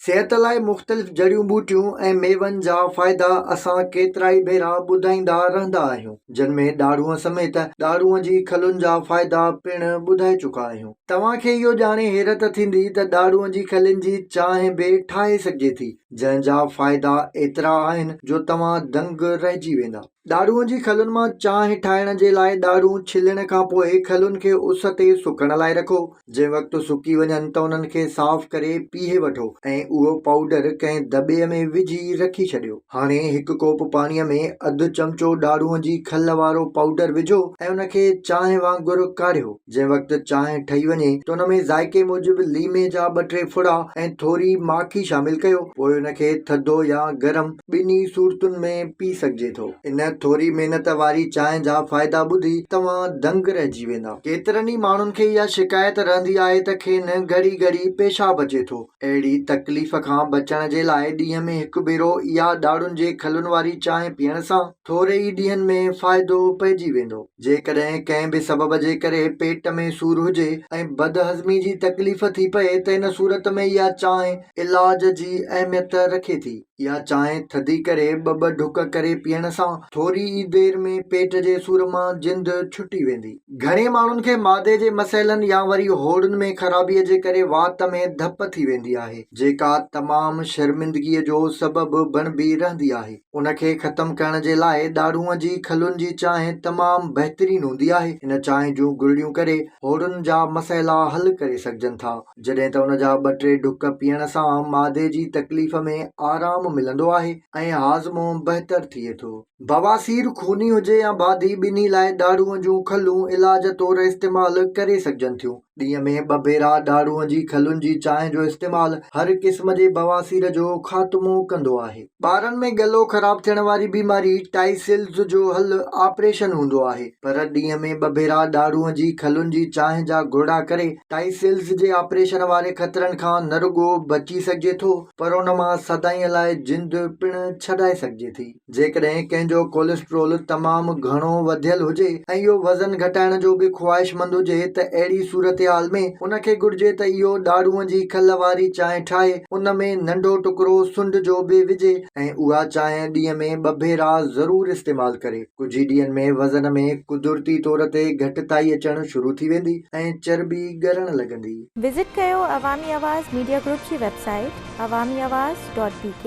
صحت لاء مختلف جڙيون ٻوٽيون ۽ ميون جا فائدا اسان ڪيترائي ڀيرا ٻڌائيندا رهندا آهيون، جن ۾ ڏاڙهونء سميت ڏاڙهونء جي کلن جا فائدا پڻ ٻڌائي چڪا آهيون. توهان کي اهو ڄاڻي حيرت ٿيندي ته ڏاڙهونء جي کلين جي چانهه به ٺاهي سگهجي ٿي، جنهن جا فائدا ايترا آهن جو توهان دنگ رهجي ويندا. ڏاڙهونء جي کلن مان چانهه ٺاهڻ جي لاء ڏاڙهون ڇلڻ کان پوء کلن کي اس تي سڪڻ لاء رکو. جنهن وقت سڪي وڃن ته انهن کي صاف ڪري پيهي وٺو ۽ اهو پائوڊر ڪنهن دٻي ۾ وجهي رکي ڇڏيو. هاڻي هڪ ڪوپ پاڻيء ۾ اڌ چمچو ڏاڙهونء جي کل وارو پائوڊر وجهو ۽ ان کي چانهه وانگر ڪاڙهيو. جنهن وقت چانهه ٺهي وڃي ته ان ۾ ذائقي موجب ليمي جا ٻه ٽي ڦڙا ۽ ٿوري ماکي شامل ڪيو، پوء ان کي ٿڌو يا گرم ٻنهي صورتن ۾ پي سگهجي ٿو. ان ٿوري محنت واري چانهه جا فائدا ٻڌي توهان دنگ رهجي ويندا. ڪيترن ئي ماڻهن کي اها شڪايت رهندي آهي ته کين گهڙي گهڙي پيشاب اچي ٿو. اهڙي تڪليف کان بچڻ جي لاء ڏينهن ۾ هڪ ڀيرو اها ڏاڙهن جي کلن واري چانهه پيئڻ سان ٿوري ئي ڏينهن ۾ فائدو پئجي ويندو. جيڪڏهن ڪنهن به سبب جي ڪري پيٽ ۾ سور هجي ۽ بدهضمي جي تڪليف ٿي پئي ته ان صورت ۾ اها چانهه علاج جي اهميت رکي ٿي. اها چانهه ٿڌي ڪري ٻه ٻه ڍڪ ڪري پيئڻ سان ٿوري ئي دير ۾ پيٽ جي سور مان جند ڇٽي ويندي. گهڻي ماڻهن کي معدي جي مسئلن يا وري هوڙن ۾ خرابي جي ڪري وات ۾ ڌپ ٿي ويندي آهي، جيڪا تمام شرمندگي جو سبب بڻبي رهندي آهي. ان کي ختم ڪرڻ جي لاء ڏاڙهونء جي کلن جي چانهه تمام بهترين هوندي آهي. هن چانهه جون گرڙيون ڪري هوڙن جا مسئلا حل ڪري سگهجن ٿا. جڏهن ته ان جا ٻه ٽي ڍڪ پيئڻ سان معدي جي تڪليف ۾ آرام ملندو آهي ۽ هاضمو بهتر ٿئي ٿو. بواسير خوني هجي يا بادي ٻنهي لاء ڏاڙهونء جون کلون علاج طور استعمال ڪري سگهجن ٿيون. ڏينهن ۾ ٻه ڀيرا ڏاڙهونء جي کلن جي چانهه جو استعمال هر قسم جي بواسير جو خاتمو ڪندو آهي. ٻارن ۾ ڳلو خراب ٿيڻ واري بيماري ٽائسلز جو حل آپريشن هوندو آهي پر ڏينهن ۾ ٻه ڀيرا ڏاڙهونء جي کلن جي چانهه جا گرڙا ڪري ٽائسلز جي آپريشن واري خطرن کان نه رڳو بچي سگهجي ٿو پر ان مان سدائين لاء جند پڻ ڇڏائي سگهجي ٿي. جيڪڏهن ڪنهن جو ڪوليسٽرول تمام گهڻو وڌيل هجي ۽ اهو وزن گهٽائڻ جو به خواهشمند هجي ته اهڙي صورتحال ۾ ان کي گهرجي ته اهو ڏاڙهونء جي کل واري چانهه ٺاهي ان ۾ ننڍو ٽڪرو سنڍ جو به وجهي ۽ اها چانهه ڏينهن ۾ ٻه ڀيرا ضرور استعمال ڪري. ڪجهه ئي ڏينهن ۾ وزن ۾ قدرتي طور تي گهٽتائي اچڻ شروع ٿي ويندي ۽ چرٻي ڳرڻ لڳندي. وزٽ ڪيو عوامي آواز ميڊيا گروپ جي website Awami Awaz dot B K.